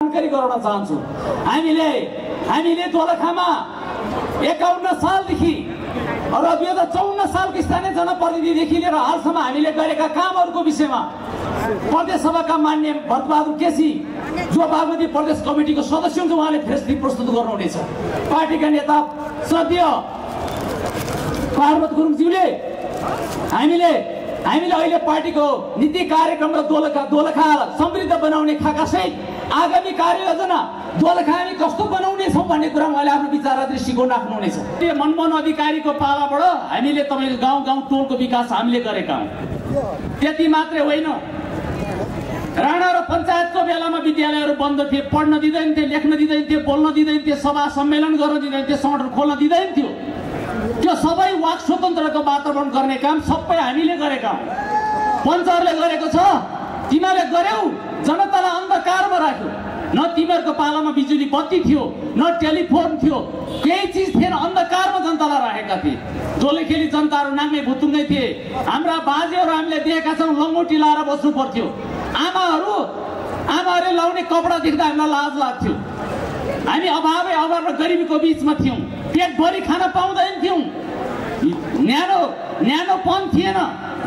जानकारी गराउन चाहन्छु। हामीले दोलखामा 51 सालदेखि र 2054 सालको स्थानीय जनप्रतिनिधिदेखि लिएर हालसम्म हामीले गरेका कामहरूको विषयमा प्रदेश सभाका मान्य भरतबहादुर केसी जो बागमती प्रदेश कमिटीको सदस्य हुनुहुन्छ उहाँले फेसबुक प्रस्तुत गर्नुहुनेछ। पार्टीका नेता श्रद्धेय पार्वत गुरुङज्यूले हामीले अहिले पार्टीको नीति कार्यक्रम र दोलखा समृद्ध बनाउने खाकासहित आगामी कार्ययोजना दोलखा हामी कस्तो बनाउनेछौँ भन्ने कुरा उहाँले आफ्नो विचार र दृष्टिकोण राख्नुहुनेछ। मनमोहन अधिकारीको पालाबाट हामीले तपाईँको गाउँ गाउँ टोलको विकास हामीले गरेका हौँ। त्यति मात्रै होइन, राणा र पञ्चायतको बेलामा विद्यालयहरू बन्द थिए, पढ्न दिँदैन थिए, लेख्न दिँदैन थियो, बोल्न दिँदैन थियो, सभा सम्मेलन गर्न दिँदैन थियो, सङ्गठन खोल्न दिँदैन थियो। त्यो सबै वाक स्वतन्त्रको वातावरण गर्ने काम सबै हामीले गरेका हौँ। पञ्चहरूले गरेको छ, तिमीहरूले गर्यौ, जनतालाई अन्धकारमा राख्यो। न तिमीहरूको पालामा बिजुली बत्ती थियो, न टेलिफोन थियो, केही चिज थिएन, अन्धकारमा जनतालाई राखेका थिए। दोलेखेली जनताहरू नाङ्गे भुतुङ्गै थिए। हाम्रा बाजेहरू हामीले देखेका छौँ लङ्गोटी लाएर बस्नु पर्थ्यो। आमाहरूले लाउने कपडा देख्दा हामीलाई लाज लाग्थ्यो। हामी अभाव र गरिबीको बिचमा थियौँ, पेटभरि खान पाउँदैन थियौँ, न्यानोपन थिएन,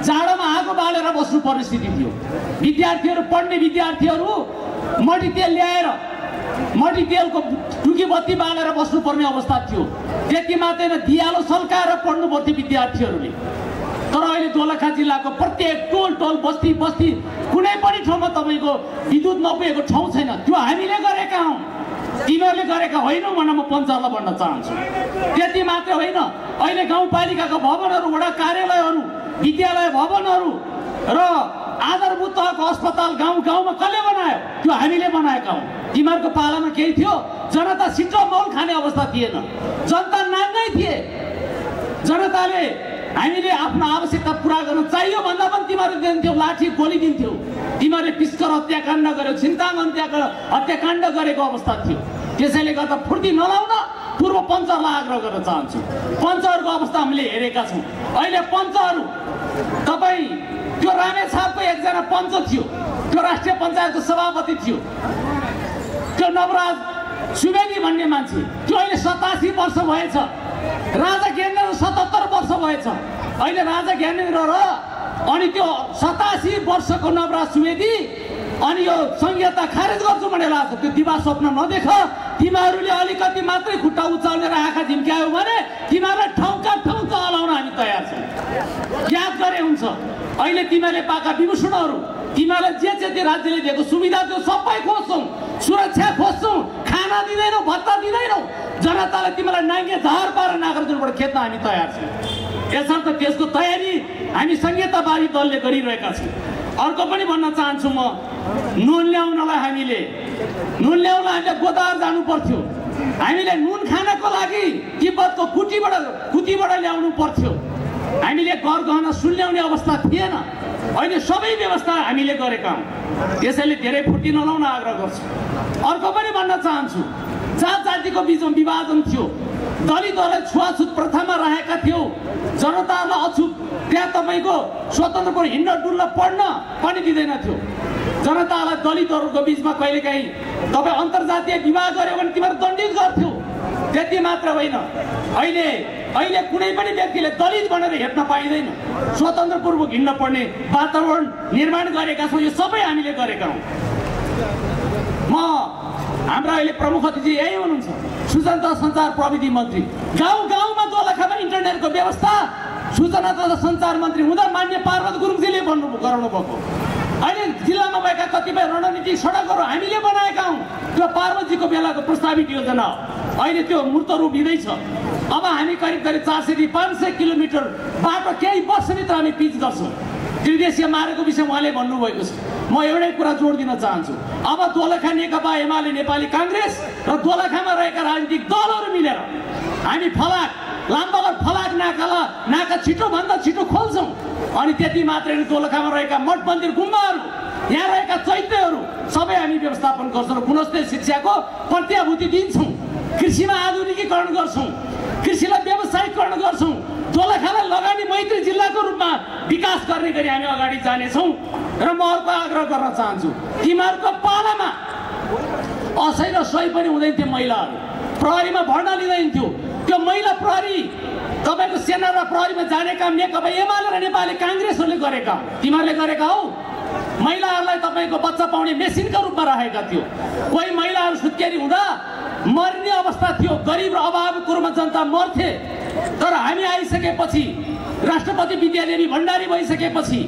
जाडोमा आगो बालेर बस्नु पर्ने स्थिति थियो। विद्यार्थीहरू पढ्ने विद्यार्थीहरू मट्टीतेल ल्याएर मट्टीतेलको टुकी बत्ती बालेर बस्नुपर्ने अवस्था थियो। त्यति मात्रै न, दियालो सल्काएर पढ्नु पर्थ्यो विद्यार्थीहरूले। तर अहिले दोलखा जिल्लाको प्रत्येक टोल बस्ती कुनै पनि ठाउँमा तपाईँको विद्युत नपुगेको ठाउँ छैन। त्यो हामीले गरेका हौँ, तिमीहरूले गरेका होइनौ भन्न म पञ्चायतलाई भन्न चाहन्छु। त्यति मात्रै होइन, अहिले गाउँपालिकाको भवनहरू, वडा कार्यालयहरू, विद्यालय भवनहरू र आधारभूत तहको अस्पताल गाउँ गाउँमा कसले बनायो? त्यो हामीले बनाएका हौँ। तिमीहरूको पालामा केही थियो? जनता सिटो मौल खाने अवस्था थिएन, जनता नाङ्गै थिए। जनताले हामीले आफ्नो आवश्यकता पुरा गर्न चाहियो भन्दा पनि तिमीहरू दिन्थ्यौ, लाठी गोली दिन्थ्यौ। तिमीहरूले पिस्कर हत्याकाण्ड गर्यो, छिन्ताङ हत्याकाण्ड गरेको अवस्था थियो। त्यसैले गर्दा फुर्ती नलाउन पूर्व पञ्चहरूलाई आग्रह गर्न चाहन्छु। पञ्चहरूको अवस्था हामीले हेरेका छौँ। अहिले पञ्चहरू, तपाईँ त्यो रामेछापको एकजना पञ्च थियो, त्यो राष्ट्रिय पञ्चायतको सभापति थियो, त्यो नवराज सुवेदी भन्ने मान्छे, त्यो अहिले 87 वर्ष भएछ। राजा ज्ञानेन्द्र 77 वर्ष भएछ। अहिले राजा ज्ञानेन्द्र र अनि त्यो 87 वर्षको नवराज सुवेदी अनि यो संहिता खारेज गर्छु भनेर आएको। त्यो दिवा स्वप्न नदेख। तिमीहरूले अलिकति मात्रै खुट्टा उचालेर आँखा झिम्क्यायो भने तिमीहरूलाई ठाउँका ठाउँ चलाउन हामी तयार छौँ। याद गरे हुन्छ, अहिले तिमीहरूले पाएका विभूषणहरू, तिमीहरूलाई जे राज्यले दिएको सुविधा त्यो सबै खोज्छौँ, सुरक्षा खोज्छौँ, खाना दिँदैनौ, भत्ता दिँदैनौ, जनतालाई तिमीलाई नाङ्गे झार पारेर नागरिकहरूबाट खेद्न हामी तयार छौँ। यसर्थ त्यसको तयारी हामी संहितावादी दलले गरिरहेका छौँ। अर्को पनि भन्न चाहन्छु म, नुन ल्याउनलाई हामीले गोदावरी जानु पर्थ्यो। हामीले नुन खानको लागि तिब्बतको कुटीबाट ल्याउनु पर्थ्यो। हामीले घर गहना सुल्याउने अवस्था थिएन। अहिले सबै व्यवस्था हामीले गरेका हौँ। त्यसैले धेरै फुर्ती नलाउन आग्रह गर्छु। अर्को पनि भन्न चाहन्छु, जात जातिको बिचमा विभाजन थियो, दलितहरूलाई छुवाछुत प्रथामा रहेका थियो, जनतालाई अछुत त्यहाँ तपाईँको स्वतन्त्रको हिँड्न डुल्न पढ्न पनि दिँदैन थियो। जनतालाई दलितहरूको बिचमा कहिलेकाहीँ तपाईँ अन्तर्जातीय विवाह गर्यो भने तिमीहरू दण्डित गर्थ्यौ। त्यति मात्र होइन, अहिले कुनै पनि व्यक्तिले दलित भनेर हेप्न पाइँदैन। स्वतन्त्रपूर्वक हिँड्न पर्ने वातावरण निर्माण गरेका छौँ। यो सबै हामीले गरेका हौँ। हाम्रा अहिले प्रमुख अतिथि यही हुनुहुन्छ, सूचना तथा सञ्चार प्रविधि मन्त्री। गाउँ गाउँमा दोलखामा इन्टरनेटको व्यवस्था सूचना तथा सञ्चार मन्त्री हुँदा मान्य पार्वत गुरुङजीले गराउनु भएको। अहिले जिल्लामा भएका कतिपय रणनीतिक सडकहरू हामीले बनाएका हौँ। त्यो पार्वतजीको बेलाको प्रस्तावित योजना हो। अहिले त्यो मूर्त रूप लिँदैछ। अब हामी करिब 400-500 किलोमिटर बाटो केही वर्षभित्र हामी पिच गर्छौँ। त्रिदेशीय मार्गको विषयमा उहाँले भन्नुभएको छ। म एउटै कुरा जोड दिन चाहन्छु। अब दोलखा नेकपा एमाले नेपाली काङ्ग्रेस र दोलखामा रहेका राजनीतिक दलहरू मिलेर हामी लाम्बागर फलाक नाका छिटोभन्दा छिटो खोल्छौँ। अनि त्यति मात्रै दोलखामा रहेका मठ मन्दिर गुम्बाहरू, यहाँ रहेका चैत्यहरू सबै हामी व्यवस्थापन गर्छौँ। गुणस्तरीय शिक्षाको प्रत्याभूति दिन्छौँ, कृषिमा आधुनिकीकरण गर्छौँ, कृषिलाई व्यवसायीकरण गर्छौँ, दोलखालाई लगानी मैत्री जिल्लाको रूपमा विकास गर्ने गरी हामी अगाडि जानेछौँ। र म अर्को आग्रह गर्न चाहन्छु, तिमीहरूको पालामा असै र सही पनि हुँदैन थियो। महिलाहरू प्रहरीमा भर्ना लिँदैन थियो। त्यो महिला प्रहरी तपाईँको सेना र प्रहरीमा जाने काम नेकपा एमाले र नेपाली काङ्ग्रेसहरूले गरेका हो, तिमीहरूले गरेका हौ। महिलाहरूलाई तपाईँको बच्चा पाउने मेसिनका रूपमा राखेका थियो। कोही महिलाहरू सुत्केरी हुँदा मर्ने अवस्था थियो, गरिब र अभावको रूपमा जनता मर्थे। तर हामी आइसकेपछि, राष्ट्रपति विद्यादेवी भण्डारी भइसकेपछि,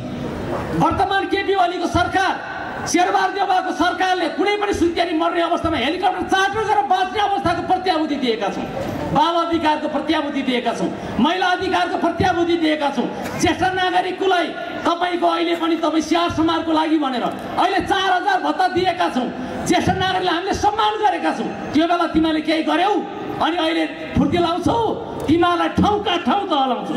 वर्तमान केपी ओलीको सरकार, शेरबहादुर देउवाको सरकारले कुनै पनि सुत्केरी मर्ने अवस्थामा हेलिकप्टर चार्टर गरेर बाँच्ने अवस्थाको प्रत्याभूति दिएका छौँ। बाल अधिकारको प्रत्याभूति दिएका छौँ, महिला अधिकारको प्रत्याभूति दिएका छौँ। ज्येष्ठ नागरिकलाई तपाईँको अहिले पनि तपाईँ स्याहार समारको लागि भनेर अहिले 4000 भत्ता दिएका छौँ। ज्येष्ठ नागरिकलाई हामीले सम्मान गरेका छौँ। त्यो बेला तिमीले केही गर्यौ अनि अहिले फुर्ती लाउँछौ, तिमीहरूलाई ठाउँका ठाउँ त हलाउँछौ।